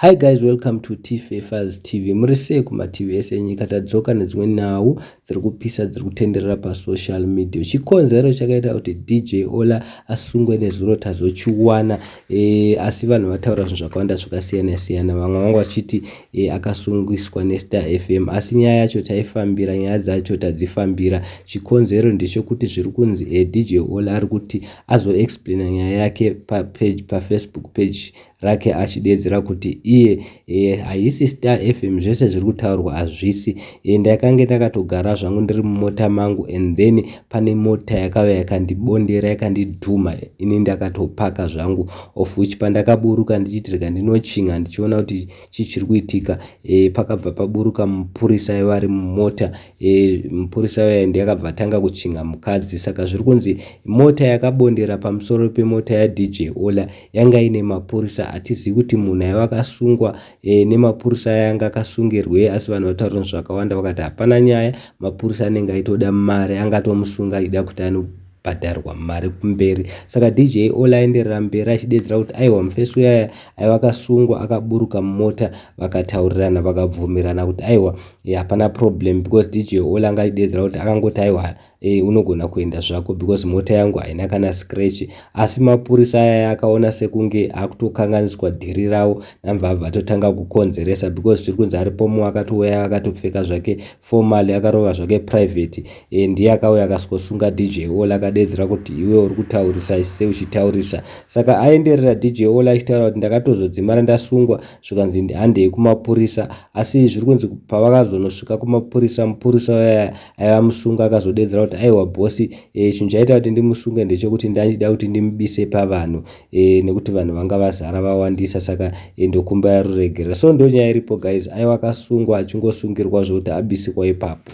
Hi guys, welcome to Tfafers TV. Muri sei kumativi ese enyika? Tadzoka nedzimwe nhau dziri kupisa, dziri kutenderera pasocial media. Chikonzero chakaita kuti DJ Ola asungwe nezuro tazochiwana, asi vanhu vataura zvinhu zvakawanda zvakasiyana siyana. Vamwe vanga vachiti akasungiswa neStar FM, asi nyaya yacho taifambira, nyaya dzacho tadzifambira. Chikonzero ndechekuti zviri kunzi DJ Ola ari kuti azoexplaina nyaya yake papage, paFacebook page rake, achidedzera kuti iye haisi Star FM, zvese zviri kutaurwa hazvisi. Ndakange ndakatogara zvangu ndiri mumota mangu and then pane mota yakauya yakandibondera, yakandidhuma. Ini ndakatopaka zvangu, of which pandakaburuka ndichiti rega ndinochinga ndichiona kuti chii chiri kuitika, pakabva paburuka mupurisa aiva ari mumota. Mupurisa uya ndiye akabva atanga kuchinga mukadzi. Saka zviri kunzi mota yakabondera pamusoro pemota yaDJ Ola yanga ine mapurisa. Hatizivi kuti munhu aiva akasungwa nemapurisa aya anga akasungirwei, asi vanhu vataura zvakawanda, vakati hapana nyaya, mapurisa anenge aitoda mari, angatomusunga aida kuti anobhadharwa mari kumberi. Saka DJ Ola aenderera mberi achidedzera kuti aiwa, mufesi uyaya aiva akasungwa akaburuka mumota, vakataurirana, vakabvumirana kuti aiwa, hapana problem, because DJ Ola anga achidedzera kuti akangoti aiwa, unogona kuenda zvako because mota yangu haina kana scratch. Asi mapurisa aya akaona sekunge akutokanganiswa dhiri ravo, nambva abva atotanga kukonzeresa, because zviri kunzi aripo mumwe akatouya akatopfeka zvake formally, akarova zvake private, ndiye akauya akasikosunga DJ Ola, akadedzera kuti iwe uri kutaurisa seuchitaurisa. Saka aenderera DJ Ola achitaura kuti ndakatozodzimara ndasungwa, zvikanzi handei kumapurisa. Asi zviri kunzi pavakazonosvika kumapurisa, mupurisa uya aiva musunga akazodedzera kuti aiwa bhosi, chinhu chaita kuti ndimusunge ndechekuti ndaida kuti ndimubise pavanhu, nekuti vanhu vanga vazara vawandisa, saka ndokumbira ruregerero. So ndo nyaya iripo guys, aiwa akasungwa achingosungirwa zvokuti abisikwa ipapo.